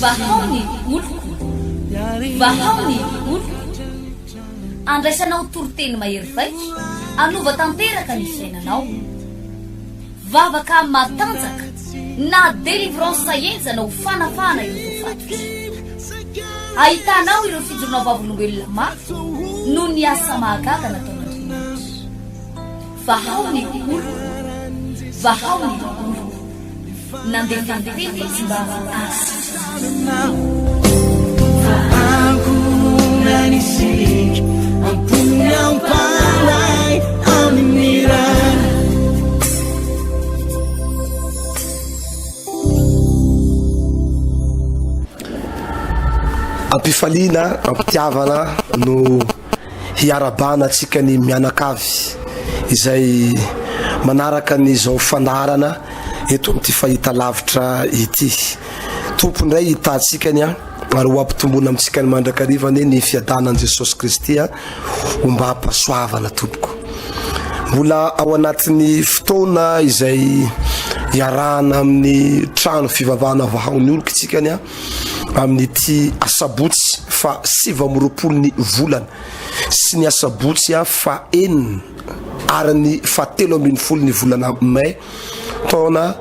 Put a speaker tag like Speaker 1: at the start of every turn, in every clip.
Speaker 1: Vahao ny oloko, vahao ny oloko. Andraisanao toriteny mahery vaika, hanova tanteraka ny fiainanao. Vavaka matanjaka na délivrance henjana ho fanafahana ireo voafatotra. Ahitanao ireo fijoroana vavolombelona mafy noho ny asa mahagaga nataon'Andriamanitra. Vahao ny oloko, vahao ny oloko. Nandefa ny teny izy mba hahasitrana
Speaker 2: Am-pifaliana, am-pitiavana no hiarabana antsika ny mianakavy izay manaraka an'izao fandaharana eto amin'ity fahita lavitra ity. Tompo indray hitahantsika ny ary ho ampitomboina amintsika ny mandrakariva anie ny fiadanan'i Jesosy Kristy ombam-pahasoavana tompoko. Mbola ao anatin'ny fotoana izay iarahana amin'ny trano fivavahana vahaon'ny oloko isika ny amin'ity asabotsy fa 29 ny volana sy ny asabotsy fa enina ary ny fa 13 ny volana mai taona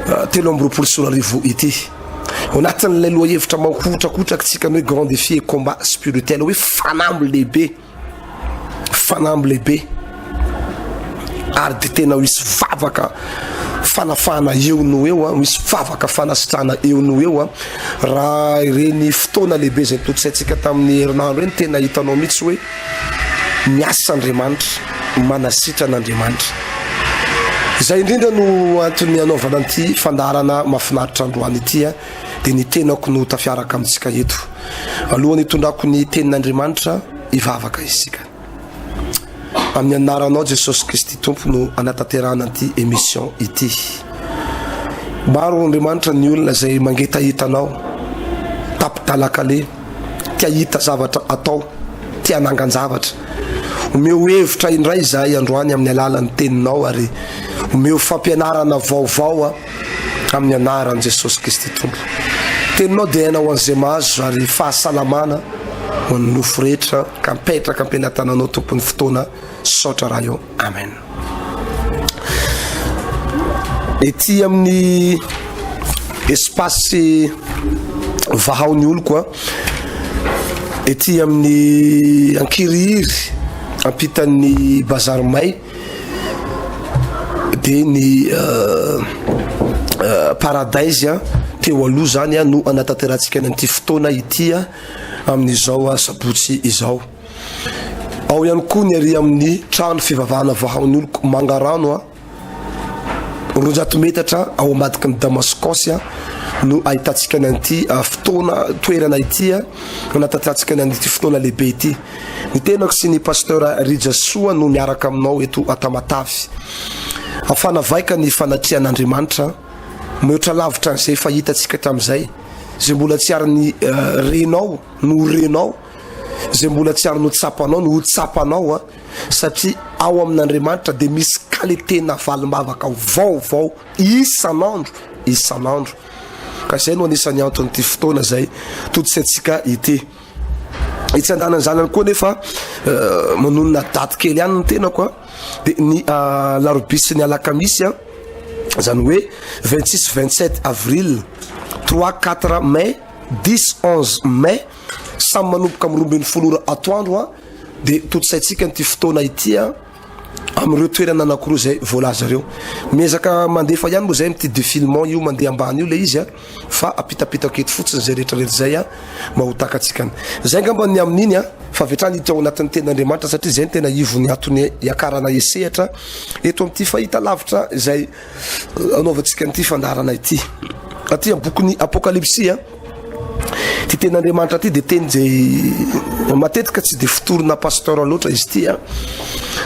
Speaker 2: 2023 ity. Ao anatin'ilay lohahevitra mankotrakotraka tsika ny hoe grand défi et combat spirituel hoe fanamby lehibe, fanamby lehibe ary dia tena ho hisy vavaka fanafahana eo no eo a, misy vavaka fanasitrana eo no eo a. Raha ireny fotoana lehibe izay nitotosaintsika tamin'ny herinandro ireny tena hitanao mihitsy hoe Miasa Andriamanitra, manasitrana Andriamanitra. Izay indrindra no antony anaovana an'ity fandaharana mahafinaritra androany ity, dia ny tenako no tafiaraka amintsika eto. Alohan'ny hitondrako ny tenin'Andriamanitra, hivavaka isika. Amin'ny anaranao Jesosy Kristy Tompo no anatanterahana an'ity émission ity. Maro Andriamanitra ny olona izay mangetaheta anao, tapi-dalakale. te hahita zavatra atao, te hanangan-javatra. Omeo hevitra indray izahay androany amin'ny alalan'ny teninao ary omeo fampianarana vaovao amin'ny anaran'i Jesosy Kristy Tompo. Teninao dia aina ho an'izay mahazo ary fahasalamana ho an'ny nofo rehetra ka mipetraka am-pelatananao Tompon'ny fotoana. Saotra Ray ô. Amen. Ety amin'ny espace vahao ny oloko a. Ety amin'ny Ankirihiry ampitan'ny bazary may dia ny euh, euh, paradise a teo aloha zany a no anatanterahantsika ny an'ity fotoana ity a amin'izao asabotsy izao. Ao ihany koa ny ary amin'ny trano fivavahana Vahaon'oloko Mangarano a, 200 metatra ao ambadiky ny Damaskosy a, no ahitantsika ny an'ity fotoana toerana ity a, anatanterantsika ny an'ity fotoana lehibe ity. Ny tenako sy ny Pasteur Rija Soa no miaraka aminao eto Tamatave. Afana vaika ny fanatrehan'Andriamanitra, mihoatra lavitra an'izay efa hitantsika hatramin'izay, izay mbola tsy ary ny renao no ho renao. Izay mbola tsy ary notsapanao no ho tsapanao a, satria ao amin'Andriamanitra dia misy qualité-na valim-bavaka vaovao isan'andro isan'andro. Ka izay no anisan'ny anton'ity fotoana izay todisaintsika ity. Etsy andanan'izany ihany koa nefa manonona daty kely ihany ny tenako a, dia ny alarobia sy ny alakamisy a, izany hoe 26 27 avril, 3 4 mai, 10 11 mai, Samy manomboka amin'ny 12 ora atoandro a dia tontosaintsika an'ity fotoana ity a amin'ireo toerana anankiroa izay voalaza ireo. Miezaka mandefa ihany moa izay amin'ity défilement io mandeha ambany io ilay izy a fa apitapitako eto fotsiny izay rehetra rehetra izay a mba ho takatsika. Izay angamba ny amin'iny a fa avy hatrany hiditra ao anatin'ny tenin'Andriamanitra satria izay no tena ivon'ny antony hiakarana hisehatra eto amin'ity fahita lavitra izay anaovantsika an'ity fandaharana ity. Aty amin'ny bokin'ny Apokalypsy a Ity tenin'Andriamanitra ity dia teny izay matetika tsy dia fotorina pasteur loatra izy ity a.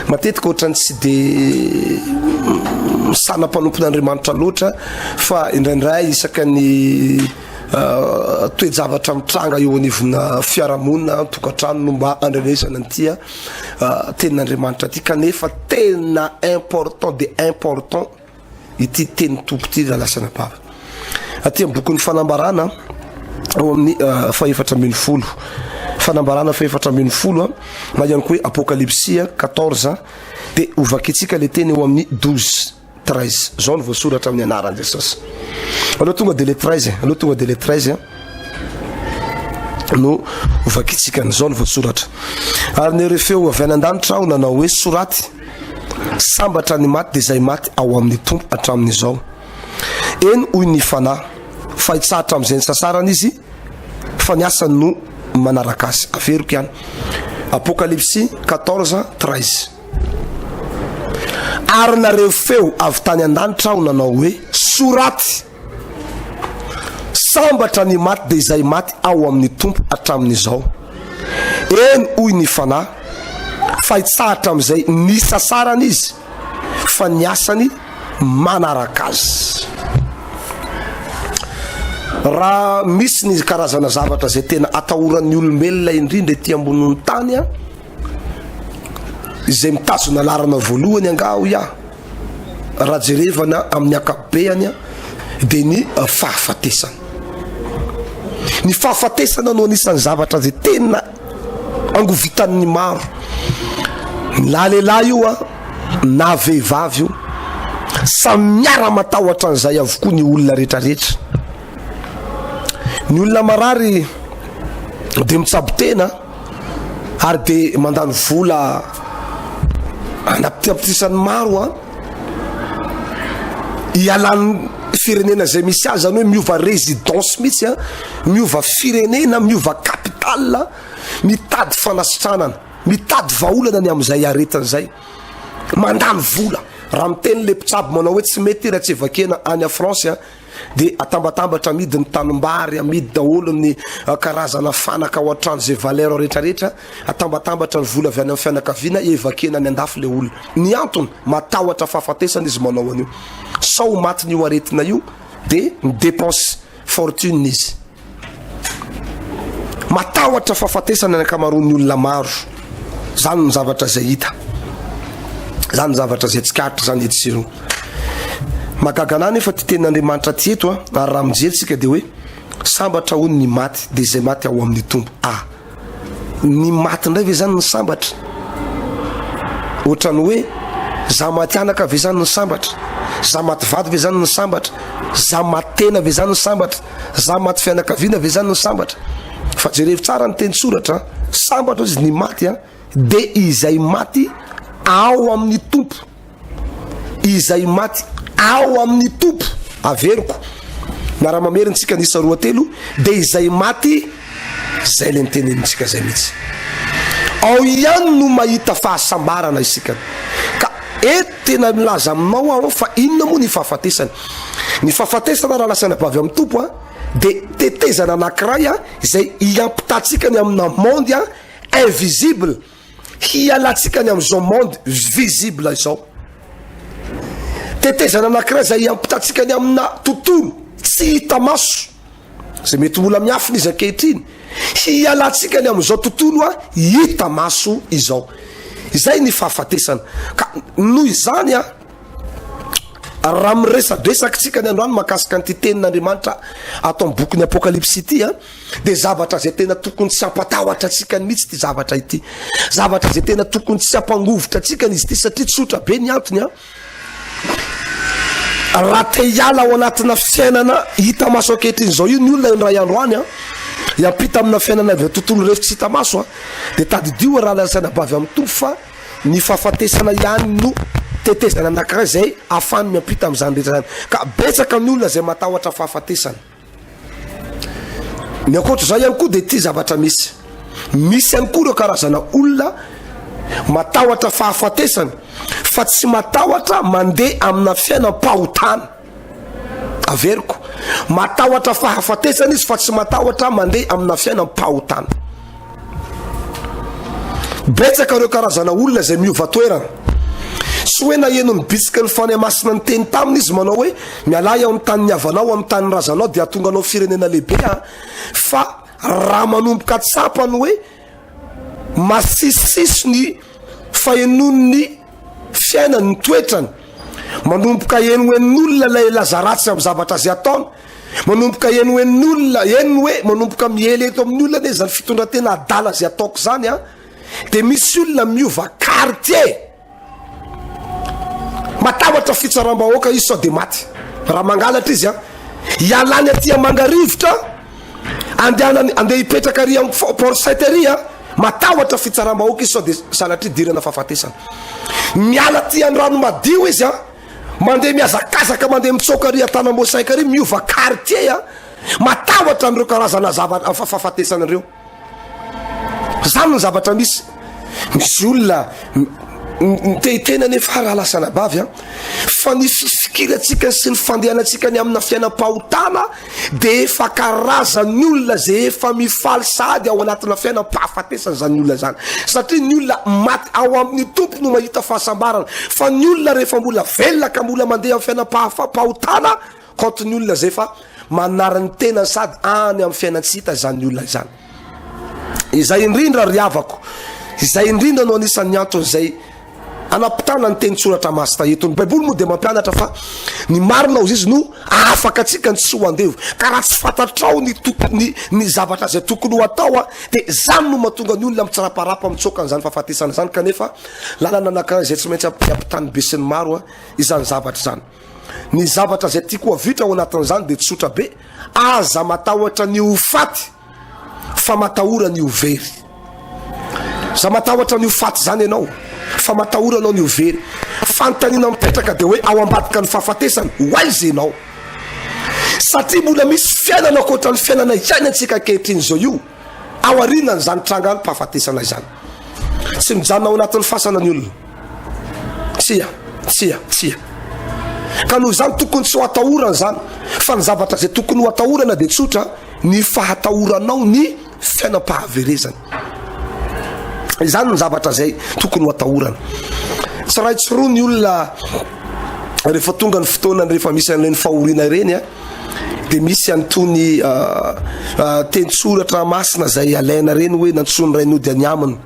Speaker 2: Matetika ohatran'ny tsy dia misana mpanompon'Andriamanitra loatra fa indraindray isaka ny uh, toe-javatra mitranga eo anivona fiarahamonina tokantrano no mba andrenesana an'ity uh, tenin'Andriamanitra ity kanefa tena important de important ity tenin'ny Tompo ity raha lasa anabavy. Aty amin'ny bokin'ny Fanambarana ao amin'ny euh, fahefatra 14. Fanambarana fahefatra 14 na ihany koa hoe Apokalypsy 14 dia hovakintsika le teny eo amin'ny 12 13. Zao no voasoratra amin'ny anaran'i Jesosy. Aleo tonga dia le 13, aleo tonga dia le 13 no hovakintsika an'izao no voasoratra. Ary nireo feo avy any an-danitra aho nanao hoe soraty sambatra ny maty dia izay maty ao amin'ny Tompo hatramin'izao. Eny hoy ny Fanahy fa hitsahatra amin'izay nisasarany izy fa ny asany no manaraka azy. Averiko ihany. Apokalypsy 14, 13. Ary nareo feo avy tany an-danitra aho nanao hoe, Soraty! Sambatra ny maty dia izay maty ao amin'ny Tompo hatramin'izao. Eny hoy ny Fanahy fa hitsahatra amin'izay nisasarany izy fa ny asany manaraka azy. Raha misy ny karazana zavatra izay tena atahoran'ny olombelona indrindra ety ambonin'ny tany a, izay mitazona laharana voalohany angaha hoy aho, raha jerevana amin'ny ankapobeany a, dia ny fahafatesana. Ny fahafatesana no anisan'ny zavatra izay tena angovitan'ny maro. Na lehilahy io a, na vehivavy io, samy miara-matahotra an'izay avokoa ny olona rehetrarehetra. Ny olona marary dia mitsabo tena ary dia mandany vola anapitiapitisany maro a, hialan'ny firenena izay misy azy, zany hoe miova résidence mihitsy a, miova firenena, miova capitale, mitady fanasitranana, mitady vahaolana ny amin'izay aretina izay, mandany vola. Raha miteny le mpitsabo manao hoe tsy mety raha tsy evakena any France a, dia atambatambatra amidy ny tanimbary, amidy daholo ny karazana fanaka ao an-trano izay valeur rehetrarehetra, atambatambatra ny vola avy any amin'ny fianakaviana, evakena any an-dafy le olona. Ny antony, matahotra fahafatesana izy manao an'io. Sao ho matin'io aretina io dia mi-dépense fortune izy. Matahotra fahafatesana ny ankamaroan'ny olona maro. Zany ny zavatra izay hita. Zany ny zavatra izay tsikaritra zany etsy sy eroa. Mahagaga anah nefa ty tenin'Andriamanitra ty eto a, ary raha mijery tsika dia hoe sambatra hono ny maty dia izay maty ao amin'ny Tompo. Ah. Ny maty indray ve zany ny sambatra? Ohatran'ny hoe za maty anaka ve zany ny sambatra? Za maty vady ve zany ny sambatra? Za maty tena ve zany ny sambatra? Za maty fianakaviana ve zany ny sambatra? Fa jerevo tsara ny teny soratra, sambatra izy ny maty a, de izay maty ao amin'ny Tompo. Izay maty ao amin'ny Tompo, averiko, miara-mamerina tsika ny isa roa telo, dia izay maty, zay le nitenenintsika zay mihitsy. Ao ihany no mahita fahasambarana isika. Ka eto tena milaza aminao aho fa inona moa ny fahafatesana? Ny fahafatesana raha lasa anabavy amin'ny Tompo a, dia tetezana anankiray a, izay hiampitantsika ny amina monde a, invisible. Hialantsika ny amin'izao monde visible izao. Tetezana anankiray izay hiampitantsika ny amina tontolo tsy hita maso, izay mety mbola miafina izy ankehitriny. Hialantsika ny amin'izao tontolo a hita maso izao. Izay ny fahafatesana. Ka noho izany a, raha miresadresaka tsika ny androany mahakasika an'ity tenin'Andriamanitra ato amin'ny bokin'ny Apokalypsy ity a, Dia zavatra izay tena tokony tsy hampatahotra antsika mihitsy ity zavatra ity. Zavatra izay tena tokony tsy hampangovitra antsika izy ity satria tsotra be ny antony an. Raha te hiala ao anatina fiainana hita maso ankehitriny izao io ny olona indray andro any an, hiampita amina fiainana avy tontolo rehefa tsy hita maso an, dia tadidio raha lazaina bavy amin'ny Tompo fa ny fahafatesana ihany no tetezana anankiray izay ahafahany miampita amin'izany rehetra izany. Ka betsaka ny olona izay matahotra fahafatesana. Ny ankoatra izay ihany koa dia ity zavatra misy. Misy ihany koa ireo karazana olona matahotra fahafatesana fa tsy matahotra mandeha amina fiainam-pahotana. Averiko, matahotra fahafatesana izy fa tsy matahotra mandeha amina fiainam-pahotana. Betsaka ireo karazana olona izay miova toerana. Tsy hoe naheno ny bitsiky ny Fanahy Masina niteny taminy izy manao hoe, Mialà eo amin'ny tanin'ny havanao, amin'ny tanin'ny razanao, dia hahatonga anao firenena lehibe aho. Fa raha manomboka tsapany hoe masisisiso ny fahenoany ny fiainany, ny toetrany. Manomboka henohenon'olona ilay laza ratsy amin'ny zavatra izay ataony. Manomboka henohenon'olona, eny hoe manomboka miely eto amin'ny olona anie izany fitondran-tena adala izay ataoko izany an. Dia misy olona miova quartier. Matahotra fitsaram-bahoaka izy sao dia maty. Raha mangalatra izy an, hialany aty Mangarivotra, andehanany andeha hipetraka ary amin'ny Port Saint ary an, matahotra fitsaram-bahoaka izy sao dia sanatria idirana fahafatesana. Miala aty Andranomadio izy an, mandeha mihazakazaka mandeha mitsoaka ary Antanambao Cinq ary, miova quartier an, matahotra an'ireo karazana zava- fahafatesana ireo. Zany ny zavatra misy. Misy olona mitehitena nefa raha lasa anabavy an, fa ny fifikirantsika sy ny fandehanantsika ny amina fiainam-pahotana de efa karazan'ny olona zay efa mifaly sahady ao anatina fiainam-pahafatesana zany olona zany, satria ny olona maty ao amin'ny Tompo no mahita fahasambarana, fa ny olona rehefa mbola velona ka mbola mandeha amin'ny fiainam-pahotana Compte ny olona zay fa manary ny tenany sady any amin'ny fiainan-tsy hita izany olona izany. Izay indrindra ry havako, izay indrindra no anisan'ny antony izay anampitana ny teny soratra masina eto. Ny Baiboly moa dia mampianatra fa ny marina hozy izy no ahafaka antsika ny tsy ho andevo. Ka raha tsy fantatrao ny tokony ny zavatra izay tokony ho atao a, dia izany no mahatonga ny olona mitsiraparapa mitsoaka an'izany fahafatesana izany kanefa lalana anankiray izay tsy maintsy ampitan'ny besinimaro a izany zavatra izany. Ny zavatra izay tiako havitra ao anatin'izany dia tsotra be, aza matahotra ny ho faty fa matahora ny ho very. Za matahotra ny ho faty izany ianao fa matahora anao ny ho very. Fanontaniana mipetraka dia hoe ao ambadika ny fahafatesana, ho aiza ianao? Satria mbola misy fiainana ankoatra ny fiainana iainantsika ankehitriny izao io, ao aorianan'izany trangam-pahafatesana izany. Tsy mijanona ao anatin'ny fasana ny olona. Tsia, tsia, tsia. Ka noho izany tokony tsy ho atahorana izany, fa ny zavatra izay tokony ho atahorana dia tsotra, ny fahatahoranao ny fiainam-pahaverezana. Izany ny zavatra izay tokony ho atahorana. Tsy ray tsy roa ny olona rehefa tonga ny fotoana rehefa misy an'ireny fahoriana ireny a dia misy an'itony teny soratra masina izay alaina ireny hoe nantsoin'ny ray nody any aminy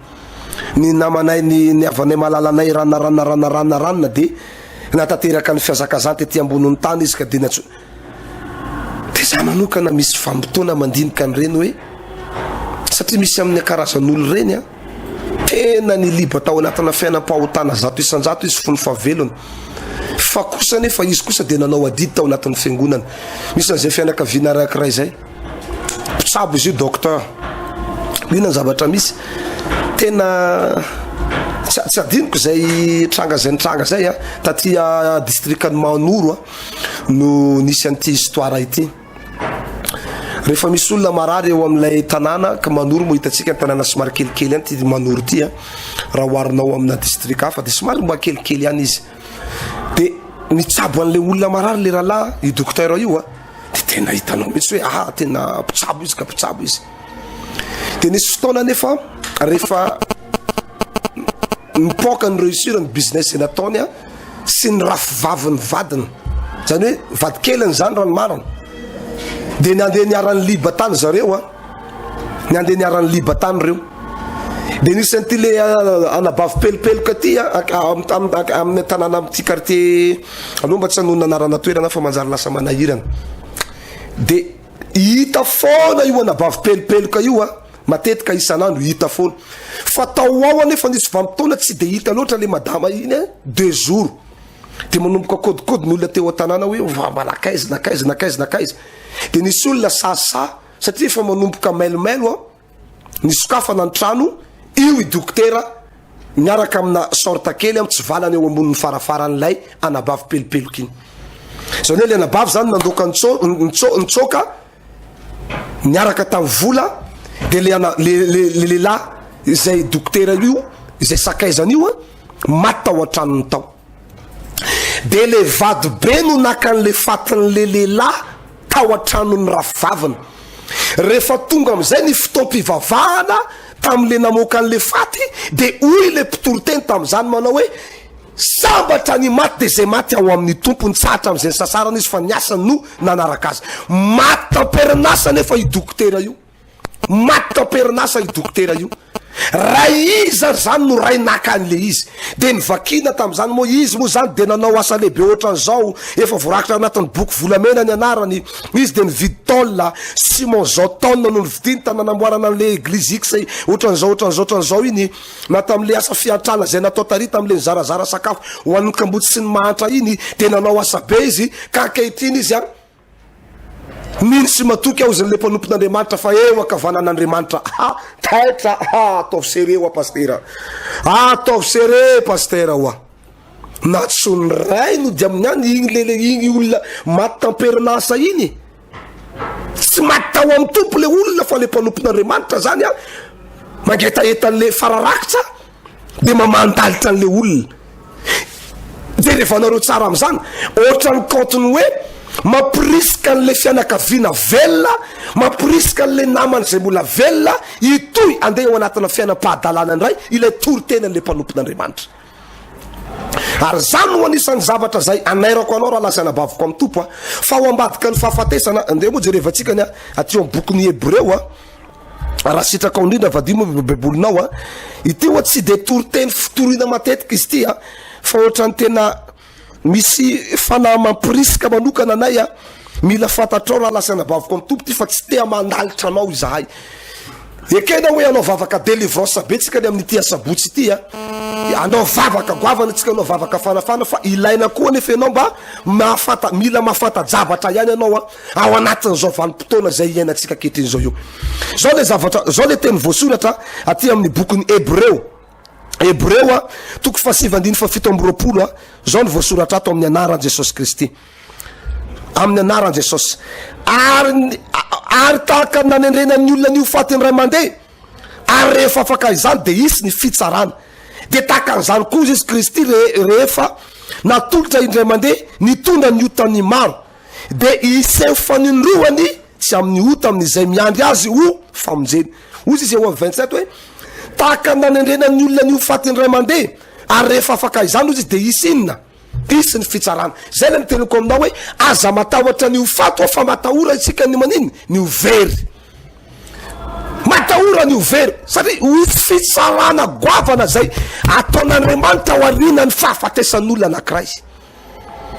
Speaker 2: ny namanay ny ny havanay malalanay ranona ranona ranona ranona ranona dia natanteraka ny fihazakazahany tety ambonin'ny tany izy ka dia nantso dia za manokana misy vanim-potoana mandinika an'ireny hoe satria misy amin'ny karazan'olo ireny a Tena niliba tao anatina fiainam-pahotana 100% izy fony fahavelony. Fa kosa anefa izy kosa dia nanao adidy tao anatin'ny fiangonana. Misy an'izay fianakaviana anankiray izay. Mpitsabo izy io, docteur. Inona ny zavatra misy? Tena tsy adinoko izay tranga izay nitranga izay a, taty distrikan'i Mahanoro a, no nisy an'ity histoire ity. Rehefa misy olona marary eo amin'ilay tanàna, ka Manoro moa hitantsika ny tanàna somary kelikely ihany ity Manoro ity a, raha oharinao amina district hafa dia somary mba kelikely ihany izy. Dia nitsabo an'ilay olona marary ilay rahalahy, io docteur io a, dia tena hitanao mihitsy hoe ah tena mpitsabo izy ka mpitsabo izy. Dia nisy fotoana anefa rehefa Nipoaka ny réussir ny business izay nataony a sy ny rafivavin'ny vadiny, zany hoe vadikeliny zany raha ny marina, de nandeha niharan'ny liba tany zareo a, nandeha niharan'ny liba tany reo, de nisy an'ity le anabavy pelopeloka ty a, amin'ny tanàna amin'ity quartier, aleo mba tsy hanonona anarana toerana fa manjary lasa manahirana, de hita foana io anabavy pelopeloka io a. Matetika isan'andro hita foana. Fa tao ho ao anefa nisy vanim-potoana tsy dia hita loatra le madama iny a, deux jours. Dia manomboka kôdikôdy ny olona teo an-tanàna hoe va mba nankaiza, nankaiza, nankaiza, nankaiza. Dia nisy olona sahisahy satria efa manomboka mailomailo an, nisokafana ny trano, io i dokotera miaraka amina sorte kely mitsivalana eo ambonin'ny farafaran'ilay anabavy pelopeloka iny. Izany hoe ilay anabavy izany nandoaka nitsoaka niaraka tamin'ny vola de le ana le le le lehilahy izay dokotera io izay sakaizany io a maty tao an-tranony tao de le vady be no naka an'le fatin'le lehilahy tao an-tranon'ny rafivaviny rehefa tonga amin'izay ny fotoam-pivavahana tamin'le namoaka an'le faty de hoy le mpitoriteny tamin'izany manao hoe Sambatra ny maty dia izay maty ao amin'ny Tompo, nitsahatra amin'izay nisasarana izy fa ny asany no nanaraka azy. Maty tam-perinasa anefa io dokotera io. Maty tam-perinasa io dokotera io. Ray iza ary zany no ray naka an'le izy? De novakiana tamin'izany moa izy moa zany de nanao asa lehibe ohatran'izao, efa voarakitra anatin'ny boky volamena ny anarany, izy de nividy tôle, ciment zao tonne no novidiany tany nanamboarana an'le eglise X ohatran'izao ohatran'izao ohatran'izao iny, na tamin'le asa fiantrana zay natao tary tamin'le nizarazara sakafo ho an'ny kamboty sy ny mahantra iny de nanao asa be izy ka ankehitriny izy an Mino sy matoky aho izany le mpanompon'Andriamanitra fa eo ankavanan'Andriamanitra. Ha! Taitra! Ha! Ataovy sérieux hoa pastera. Ataovy sérieux pastera hoa. Nantsoin'ny ray no dia amin'ny any igny le igny olona maty tamperin'asa iny. Tsy maty tao amin'ny Tompo le olona fa le mpanompon'Andriamanitra zany a mangetaheta an'le fararakitra de mamandalitra an'le olona. Jerevanareo tsara am'zany, ohatran'ny kaontiny hoe mampirisika an'le fianakaviana velona, mampirisika an'le namany zay mbola velona hitohy andeha ao anatina fiainam-pahadalana indray ilay toritenan'le mpanompon'Andriamanitra. Ary zany no anisan'ny zavatra zay anairako anao rahalahy sy anabaviko amin'ny Tompo a, fa ao ambadika ny fahafatesana, andeha moa jerevantsika ny aty amin'ny bokin'ny Hebreo a, Raha sitrakao indrindra vadio moa baibolinao a. Ity oa tsy de toriteny fitoriana matetika izy ity a, fa ohatran'ny tena misy fanahy mampirisika manokana anay a. Mila fantatrao rahalahy sy anabaviko amin'ny Tompo ity fa tsy te hamandalitra anao izahay. Ekena hoe hanao vavaka délivrance be tsika ny amin'ity asabotsy ity a. Hanao vavaka goavana tsika, hanao vavaka fanafana fa ilaina koa anefa ianao mba mahafanta, mila mahafanta-javatra ihany ianao a. Ao anatin'izao vanim-potoana izay iainantsika ankehitriny izao io. Izao ilay zavatra, izao ilay teny voasoratra aty amin'ny bokin'ny Hebreo. Hebreo a, toko fahasivy andininy fahafito amby roapolo a, izao no voasoratra ato amin'ny anaran'i Jesosy Kristy. Amin'ny anaran'i Jesosy. Ary, ary tahaka ny nanendrena ny olona ny ho faty indray mandeha, ary rehefa afaka izany dia hisy ny fitsarana. Dia tahaka an'izany koa izy Kristy rehefa natolotra indray mandeha nitondra ny otan'ny maro. dia hiseho fanindroany tsy amin'ny ota amin'izay miandry azy ho famonjena. Hoy izy eo amin'ny 27 hoe, tahaka ny nanendrena ny olona ny ho faty indray mandeha, ary rehefa afaka izany hoy izy dia hisy inona? Hisy ny fitsarana. Izay ilay niteneniko aminao hoe, aza matahotra ny ho faty fa matahora isika ny maninn? Ny ho very. Matahora ny ho very, satria ho hisy fitsarana goavana izay ataon'Andriamanitra ao aorianan'ny fahafatesan'olona anankiray.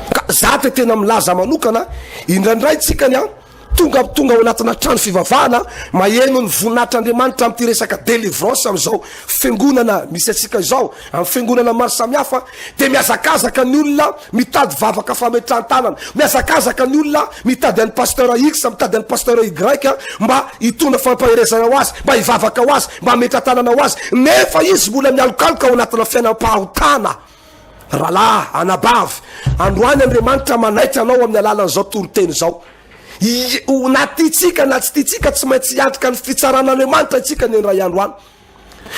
Speaker 2: Ka za de tena milaza manokana, indraindray tsika ny an, tonga tonga ao anatina trano fivavahana, maheno ny voninahitr'Andriamanitra amin'ity resaka délivrance amin'izao fiangonana misy antsika izao, amin'ny fiangonana maro samihafa, de mihazakazaka ny olona mitady vavaka fametrahan-tanana, mihazakazaka ny olona mitady an'i pasteur X, mitady an'i pasteur Y mba hitondra fampaherezana ho azy, mba hivavaka ho azy, mba hametra-tanana ho azy, nefa izy mbola mialokaloka ao anatina fiainam-pahotana. Rahalahy, anabavy, androany Andriamanitra manaitra anao amin'ny alalan'izao toriteny izao. I, na tiantsika na tsy tiantsika, tsy maintsy hiatrika ny fitsaran'Andriamanitra isika ny indray andro any.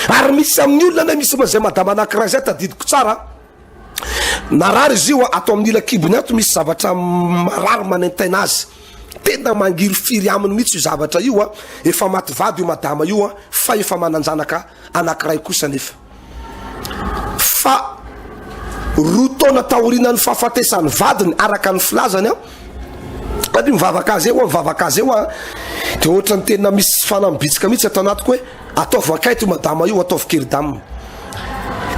Speaker 2: Ary misy amin'ny olona anie, misy izay madama anankiray izay tadidiko tsara, narary izy io, ato amin'ny ila kibony ato misy zavatra marary manaintaina azy. Tena mangirifiry aminy mihitsy io zavatra io, efa maty vady io madama io, fa efa manan-janaka anankiray kosa nefa. Fa roa taona taorianan'ny fahafatesan'ny vadiny araka ny filazany an, satria mivavaka azy eo aho, mivavaka azy eo aho, de ohatran'ny tena misy fanahy mibitsika mihitsy ato anatiko hoe ataovy enquête io madama io, ataovy kely dame.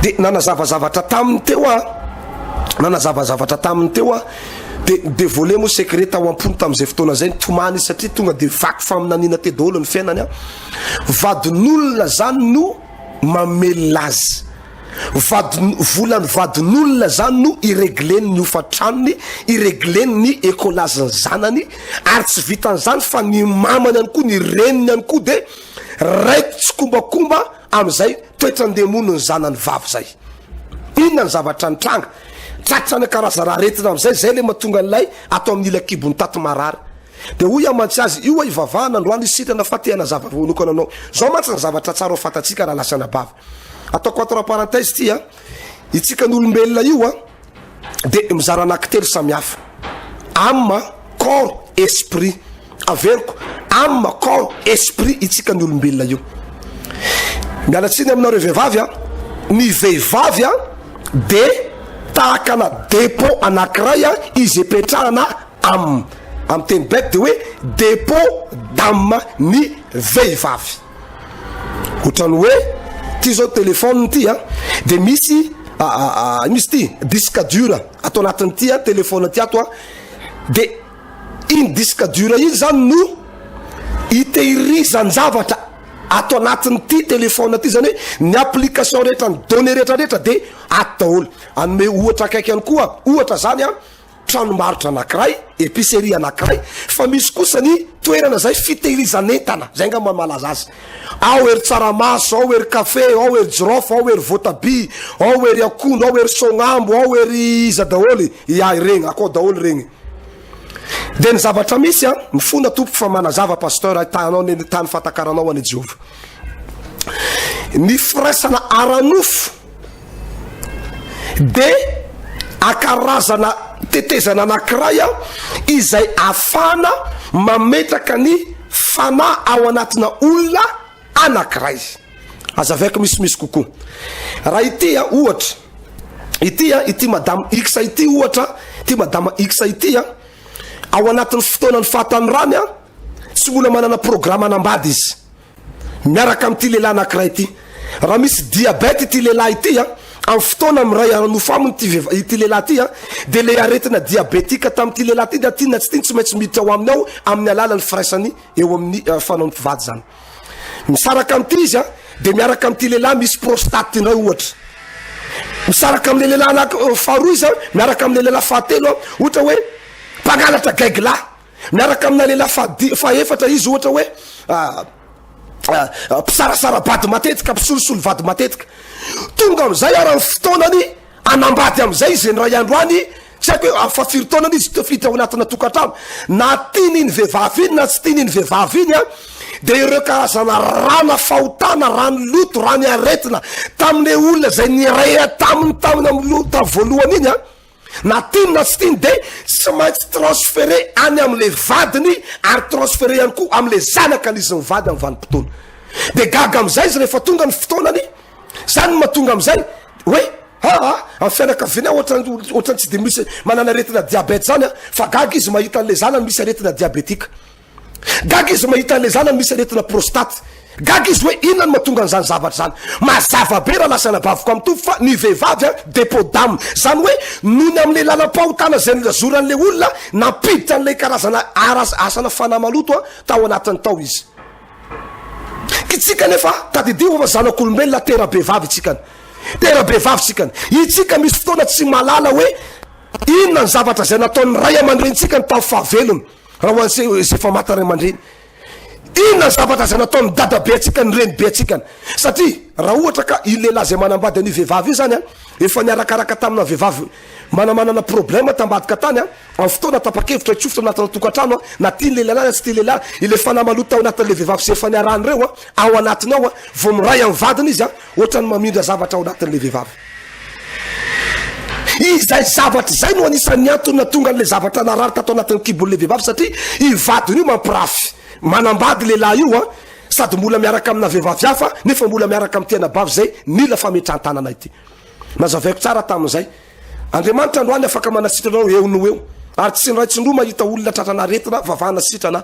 Speaker 2: De nanazava zavatra taminy teo aho, nanazava zavatra taminy teo aho, de ni-devoiler moa secret tao am-pony tamin'izay fotoana izay, nitomany izy satria tonga de vaky faminaniana teo daholo ny fiainany an, vadin'olona zany no mamelona azy. Vadin, volan'ny vadin'olona zany no iregleny ny hofan-tranony, iregleny ny ekolazin'ny zanany, ary tsy vitan'izany fa ny mamany ihany koa, ny reniny ihany koa de raiko tsikombakomba amin'izay toetran-demonin'ny zanany vavy zay. Inona ny zavatra nitranga? Tratran'ny karazana aretina amin'izay, zay le mahatonga an'ilay ato amin'ny ila kibon'ny tato marary. Dia hoy aho mantsy azy, io hivavahana androany izy sitrana fa te hanazava voalokana anao. Zao mantsy ny zavatra tsara ho fantatsika raha lasa anabavy. Ataoko entre parenthèse ity a, itsika ny olombelona io a, dia mizara anankitelo samihafa. Âme, corps, esprit. Averiko, âme, corps, esprit itsika ny olombelona io. Miala tsiny aminareo vehivavy a, ny vehivavy a dia tahaka ana dépôt anankiray a izy ipetrahana Am, amin'ny teny bête dia hoe dépôt d'âme ny vehivavy. Ohatran'ny hoe. Ty zao téléphone ty a, de misy misy ty disque dur ato anatin'ity a téléphone ty ato a, de iny disque dur iny zany no itehirizan-javatra ato anatin'ity téléphone ty, zany hoe ny application rehetra, ny données rehetra rehetra de ato daholo. Anome ohatra akaiky ihany koa, ohatra zany a, tranombarotra anankiray, épicerie anankiray, fa misy kosa ny toerana zay fitehirizan'entana, zay angamba no mahalaza azy. Ao ery tsaramaso, ao ery kafe, ao ery jirofo, ao ery voatabia, ao ery akondro, ao ery sognambo, ao ery iza daholo, ya iregny, akao daholo regny. De ny zavatra misy a, mifona tompoko fa manazava pasteur, ahitanao ny tany fahatakaranao an'i Jehovah. Ny firaisana ara-nofo de akarazana tetezana anankiray a, izay afahana mametraka ny fanahy ao anatina olona anankiray. Azavaiko misimisy kokoa. Raha ity a, ohatra, ity a, ity madame X ity ohatra, ity madame X ity a, ao anatin'ny fotoanan'ny fahatanorany a, tsy mbola manana programa hanambady izy. Miaraka amin'ity lehilahy anankiray ity. Raha misy diabète ity lehilahy ity a, amin'ny fotoana miray ara-nofo aminy ity vehivavy, ity lehilahy ity a, dia ilay aretina diabetika tamin'ity lehilahy ity na tiany na tsy tiany tsy maintsy miditra ao aminy ao amin'ny alalan'ny firaisany eo amin'ny fanaon'ny mpivady izany. Misaraka amin'ity izy a, dia miaraka amin'ity lehilahy misy prostate indray ohatra. Misaraka amin'ilay lehilahy anaky faharoa izy a, miaraka amin'ilay lehilahy fahatelo a, ohatra hoe mpangalatra gaigilahy. Miaraka amina lehilahy fahadi- fahefatra izy ohatra hoe mpisarasara-bady matetika, mpisolosolo vady matetika. Tonga amin'izay ara ny fotoanany hanambady amin'izay izy indray andro any, tsy haiko hoe amin'ny fahafiry taonany izy tafiditra ao anatina tokantrano. Na tiany iny vehivavy iny na tsy tiany iny vehivavy iny an, dia ireo karazana rana fahotana, rano loto, rano aretina tamin'ilay olona izay niray taminy taminy amin'ny tamin'ny voalohany iny an, Na tiany na tsy tiany dia tsy maintsy transféré any amin'ilay vadiny ary transféré ihany koa amin'ilay zanaka an'izy mivady amin'ny vanim-potoana. Dia gaga amin'izay izy rehefa tonga ny fotoanany, izany no mahatonga amin'izay hoe aa amin'ny fianakaviana ohatran'ny ohatran'ny tsy dia misy manana aretina diabète izany an, fa gaga izy mahita an'ilay zanany misy aretina diabetika. Gaga izy mahita an'ilay zanany misy aretina prostate. Gaga izy hoe inona no mahatonga an'izany zavatra izany. Mazava be raha lasa anabaviko amin'ny Tompo fa ny vehivavy an, depot d'âme. Izany hoe noho ny amin'ilay lalam-pahotana izay nolazoran'ilay olona, nampiditra an'ilay karazana aras, asana fanahy maloto an, tao anatiny tao izy. Kitsika nefa, tadidio fa zanak'olombelona tera-behivavy itsikany. Tera-behivavy itsikany. Itsika misy fotoana tsy mahalala hoe inona ny zavatra izay nataon'ny ray aman-drenintsika ny tamin'ny fahavelony. Raha ho an'izay izay efa maty ray aman-dreny, inona ny zavatra izay nataon'ny dadabe antsika, ny renibe antsika? Satria raha ohatra ka io lehilahy izay manambady an'io vehivavy io izany an, efa niarakaraka tamina vehivavy manamanana problème tambadika tany an, amin'ny fotoana tapa-kevitra hitsofotra anatina tokantrano an, na tian'ny lehilahy na tsy tian'ny lehilahy, ilay fanahy maloto tao anatin'ilay vehivavy izay efa niarahany ireo an, ao anatiny ao an, vao miray amin'ny vadiny izy an, ohatran'ny mamindra zavatra ao anatin'ilay vehivavy. Izay zavatra izay no anisan'ny antony nahatonga an'ilay zavatra narary tato anatin'ny kibon'ilay vehivavy satria io vadiny io mampirafy, manambady lehilahy io an, sady mbola miaraka amina vehivavy hafa nefa mbola miaraka amin'ity anabavy izay nila fametrahan-tanana ity. Nazavaiko tsara tamin'izay. Andriamanitra androany afaka manasitrana anao eo no eo. Ary tsy indray tsy indroa mahita olona tratran'aretina vavahana sitrana.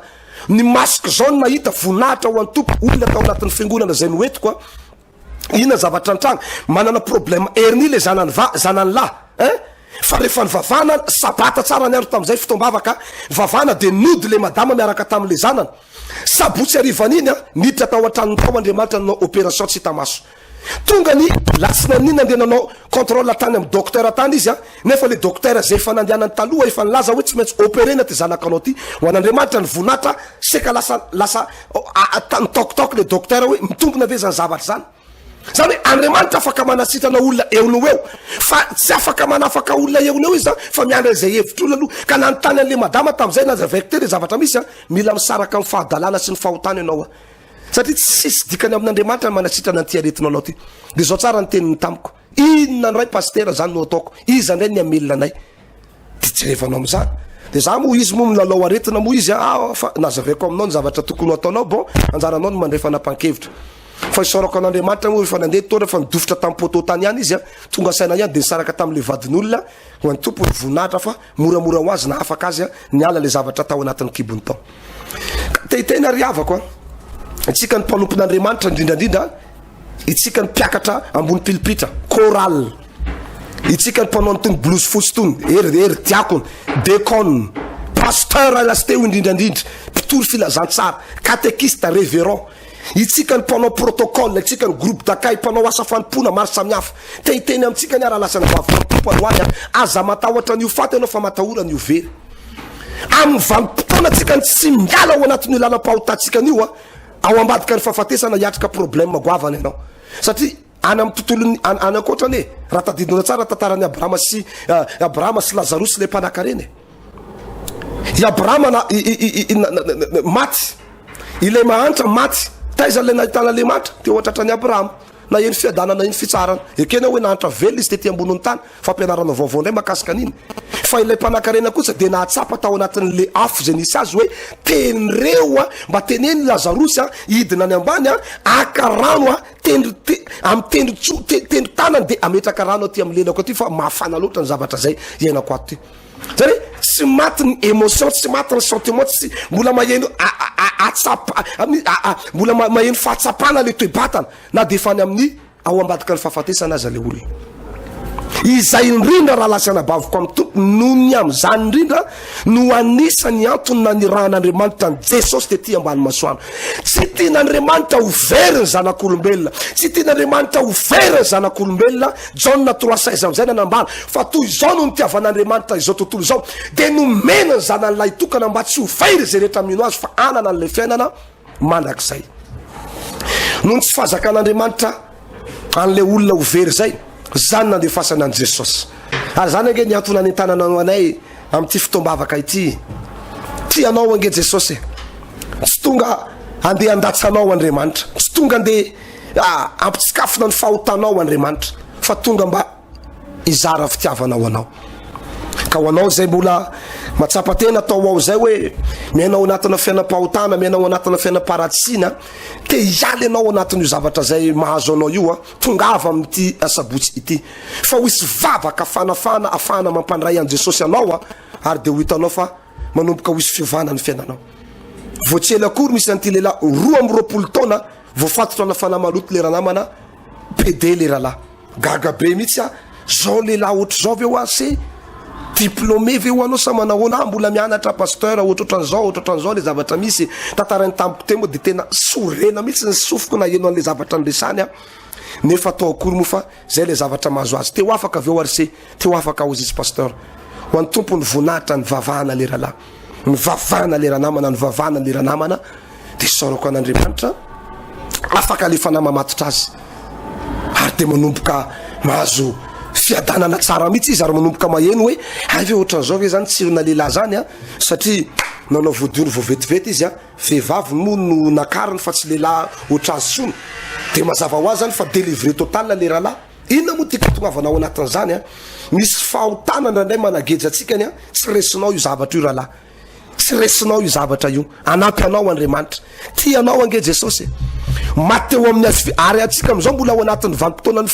Speaker 2: Ny masoko izao no nahita voninahitra ho an'ny Tompo, olona tao anatin'ny fiangonana izay noentiko an. Inona zavatra nitranga? Manana problème hernie le zanany va, zanany lahy hein? Fa rehefa nivavahana, sabata tsara ny andro tamin'izay, fotoam-bavaka, nivavahana dia nody le madama miaraka tamin'le zanany. Sabotsy harivan'iny an, niditra tao an-tranony tao Andriamanitra nanao opération tsy hita maso. Tonga ny latsinain'iny nandeha nanao contrôle tany amin'ny docteur tany izy an, nefa le docteur izay efa nandehanany taloha efa nilaza hoe tsy maintsy opérer-na ty zanakanao ty. Ho an'Andriamanitra ny voninahitra, seka lasa lasa nitaokitaoky le docteur hoe mitombina ve zany zavatra zany. Zany hoe Andriamanitra afaka manasitrana olona eo no eo, fa tsy afaka manafaka olona eo no eo izy fa miandry an'izay hevitr'olona aloha. Ka nanontany an'le madama tamin'izay nazavaiko teo le zavatra misy an, mila misaraka amin'ny fahadalana sy ny fahotana ianao an. Satria tsisy dikany amin'Andriamanitra ny manasitrana an'ity aretina anao ty. De zao tsara ny teniny tamiko, inona ndray pasitera zany no ataoko, iza ndray ny hamelona anay? De jerevanao am'zany. De za moa izy moa milalao aretina moa izy ah, fa nazavaiko aminao ny zavatra tokony ho ataonao, bon anjaranao ny mandray fanapahan-kevitra. Fa isaorako an'Andriamanitra moa efa nandeha taona fa nidofotra tamin'ny poteau tany ihany izy a, tonga saina ihany de nisaraka tamin'le vadin'olona, ho an'ny Tompo ny voninahitra fa moramora ho azy nahafaka azy niala le zavatra tao anatin'ny kibony tao. Ka te hiteny ary havako a, antsika ny mpanompon'Andriamanitra indrindra indrindra. Itsika ny mpiakatra ambony pilipitra, chorale. Itsika ny mpanao an'itony blouse fotsy itony, ery ery diakona, decon, pasteur lasteo indrindra indrindra, mpitory filazantsara, catéchiste, révérend. Itsika ny mpanao protocole, itsika ny groupe d'accueil, mpanao asa fanompoana maro samihafa. Te hiteny amintsika anie raha lasa nivavaka amin'ny Tompo androany a, aza matahotra ny ho faty ianao fa matahora ny ho very. Amin'ny vanim-potoana tsika ny tsy miala ao anatin'io lalam-pahotantsika an'io a, ao ambadika ny fahafatesana hiatrika problème goavana ianao. Satria any amin'ny tontolon'ny any any ankoatra anie, raha tadidinao tsara tantaran'i Abrahama sy Abrahama sy Lazarosy ilay mpanankarena e. I Abrahama na i i i maty, ilay mahantra maty, taiza ilay nahitana ilay mahantra? Teo an-tratran'i Abrahama. Naheno fiadanana, naheno fitsaharana. Ekena hoe nahantra velona izy tety ambonin'ny tany, fampianarana vaovao indray mahakasika an'iny. Fa ilay mpanankarena kosa dia nahatsapa tao anatin'ilay afo izay nisy azy hoe tenreo a, mba teneno i Lazarosy a, hidina any ambany a, haka rano a, tendro te, amin'ny tendro-tso, te, tendron-tanany dia hametraka rano aty amin'ny lelako aty fa mafana loatra ny zavatra izay iainako ato ity. Zany hoe tsy maty ny émotion, tsy maty ny sentiment, tsy mbola maheno atsapa, mbola maheno fahatsapana le toe-batana na dia efa any amin'ny ao ambadika ny fahafatesana aza le olona. Izay indrindra rahalahy sy anabaviko amin'ny Tompo, noho ny amin'izany indrindra no anisan'ny antony nanirahan'Andriamanitra an'i Jesosy tety ambany masoandro. Tsy tian'Andriamanitra ho very ny zanak'olombelona. Tsy tian'Andriamanitra ho very ny zanak'olombelona. Jaona 3,16 amin'izay nanambara fa toy izao no nitiavan'Andriamanitra izao tontolo izao, dia nomena ny Zanany lahitokana mba tsy ho very izay rehetra mino Azy fa hanana an'ilay fiainana mandrakizay. Noho ny tsy fahazakan'Andriamanitra an'ilay olona ho very izay, izany nandefasana an'i Jesosy. Ary izany ange ny antony nanentanana anay amin'ity fotoam-bavaka ity. Tia anao ange Jesosy e. Tsy tonga andeha handatsa anao Andriamanitra. Tsy tonga andeha hampitsikafona ny fahotanao Andriamanitra, fa tonga mba hizara fitiavana ho anao. Ka ho anao izay mbola matsapa tena atao ao izay hoe miaina ao anatina fiainam-pahotana, miaina ao anatina fiainam-paharatsiana, te hiala ianao ao anatin'io zavatra izay mahazo anao io, tongava amin'ity asabotsy ity. Fa ho hisy vavaka fanafahana afahana mampandray an'i Jesosy anao ary dia ho hitanao fa manomboka ho hisy fiovana ny fiainanao. Vao tsy ela akory misy an'ity lehilahy 22 taona voafatotra ana fanahy maloto le ranamana PD le rahalahy. Gaga be mihitsy aho, zao lehilahy ohatr'izao ve hoa se diplômé ve ho anao sa manahoana? Ah mbola mianatra pasteur ohatrohatran'izao ohatrohatran'izao le zavatra misy. Tantarainy tamiko teo moa dia tena sorena mihitsy ny sofiko naheno an'le zavatra niresany aho. Nefa atao akory moa fa zay le zavatra mahazo azy. Teo afaka avy eo ary se, teo afaka hozy izy pasteur. Ho an'ny Tompo ny voninahitra nivavahana le rahalahy. Nivavahana le ranamana, nivavahana le ranamana dia isaorako an'Andriamanitra afaka le fanahy mamatotra azy ary dia manomboka mahazo fiadanana tsara mihitsy izy ary manomboka maheno hoe hay ve ohatran'izao ve zany tsirona lehilahy zany a satria nanao voadiory vao vetivety izy a vehivavy moa no nakariny fa tsy lehilahy ohatrazy tsony dia mazava ho azy zany fa délivré total le rahalahy inona moa tiako tongavana ao anatin'izany a misy fahotana indraindray manageja antsika ny a tsy resinao io zavatra io rahalahy Tsy resinao io zavatra io. Hanampy anao Andriamanitra. Tia anao ange Jesosy e. Maty teo amin'ny hazo ary antsika amin'izao mbola ao anatin'ny vanim-potoanan'ny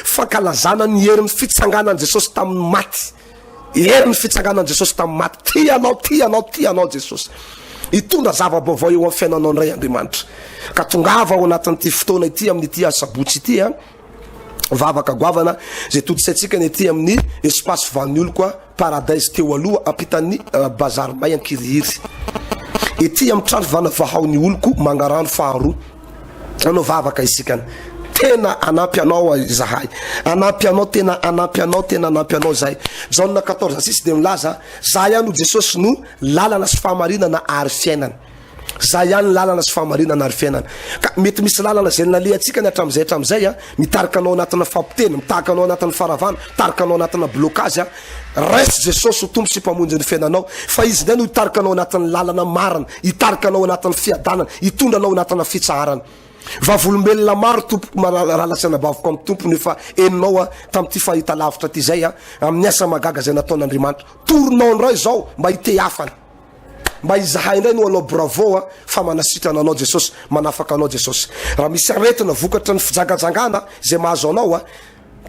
Speaker 2: fankalazana ny herin'ny fitsanganan'i Jesosy tamin'ny maty. Herin'ny fitsanganan'i Jesosy tamin'ny maty. Tia anao, tia anao, tia anao Jesosy. Hitondra zava-baovao eo amin'ny fiainanao indray Andriamanitra. Ka tongava ao anatin'ity fotoana ity amin'ity asabotsy ity a. Vavaka goavana izay tontosaintsika ny aty amin'ny espace Vanioloko a. Paradise teo aloha ampitan'ny bazary may Ankirihiry. Ety amin'ny trano vana vahao ny oloko Mangarano faharoa. Hanao vavaka isika. Tena hanampy anao izahay. Hanampy anao, tena hanampy anao, tena hanampy anao izahay. Jaona 14 6 dia milaza, Za ihany ho Jesosy no lalana sy fahamarinana ary fiainana. Za ihany ny lalana sy fahamarinana ary fiainana. Ka mety misy lalana izay nalehantsika ny hatramin'izay hatramin'izay a, mitarika anao anatina fampiteny, mitarika anao anatin'ny faravana, mitarika anao anatina blocage a. Raiso Jesosy ho Tompo sy Mpamonjy ny fiainanao, fa Izy indray no hitarika anao anatin'ny lalana marina, hitarika anao anatin'ny fiadanana, hitondra anao anatina fitsaharana. Vavolombelona maro tompoko rahalahy sy anabaviko amin'ny Tompo no efa henonao a tamin'ity fahita lavitra ity izay a, amin'ny asa mahagaga izay nataon'Andriamanitra. Torinao indray izao mba hitehafana. Mba izahay indray no hanao bravo a fa manasitrana anao Jesosy, manafaka anao Jesosy. Raha misy aretina vokatra ny fijangajangana izay mahazo anao a,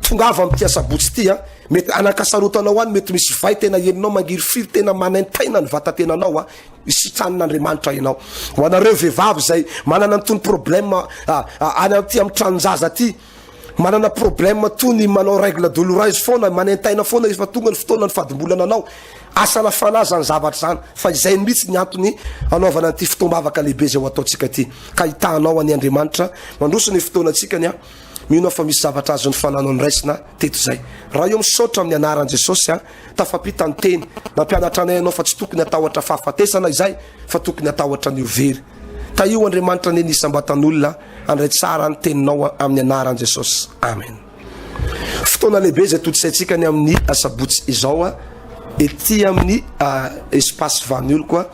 Speaker 2: tongava amin'ity asabotsy ity a, mety anankasarotanao any, mety misy vay tena henonao mangirifiry, tena manaintaina ny vatatenanao a. Isitranin'Andriamanitra ianao. Ho anareo vehivavy izay manana an'itony problème any aty amin'ny tranon-jaza aty, manana problème toy ny manao règle douloureuse foana, manaintaina foana rehefa tonga ny fotoana ny fadimbolana anao, asana fanahy izany zavatra izany, fa izay mihitsy ny antony anaovana an'ity fotoam-bavaka lehibe izay ho ataontsika ity, ka hitahanao anie Andriamanitra. Mandroso ny fotoanantsika ny ahy. Mino aho fa misy zavatra azon'ny fananao noraisina teto izay. Ray ô misaotra amin'ny anaran'i Jesosy a, tafampita ny teny, nampianatra anay ianao fa tsy tokony hatahotra fahafatesana izay fa tokony hatahotra ny ho very. Tahio Andriamanitra anie ny isam-batan'olona handray tsara ny teninao amin'ny anaran'i Jesosy. Amen. Fotoana lehibe izay tontosaintsika ny amin'ny asabotsy izao a, ety amin'ny espace Vanioloko a,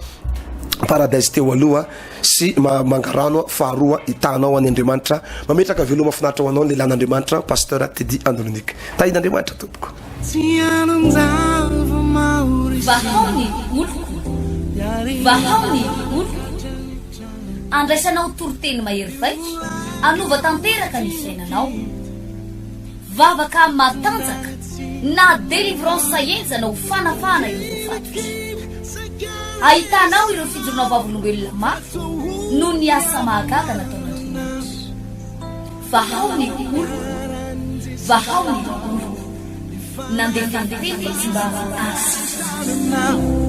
Speaker 2: Paradise teo aloha. sy Mangarano faharoa hitahanao any Andriamanitra mametraka veloma finaritra ho anao ny lehilahin'Andriamanitra Pasteur Teddy Andronic tahin'Andriamanitra tompoko.
Speaker 1: Vahao ny oloko, vahao ny oloko. Andraisanao toriteny mahery vaika, hanova tanteraka ny fiainanao. Vavaka matanjaka na délivrance henjana ho fanafahana ireo voafatotra. Ahitanao ireo fijoroana vavolombelona mafy noho ny asa mahagaga nataon'Andriamanitra. Vahao ny oloko, vahao ny oloko. Nandefa ny teny izy mba hahasitrana azy.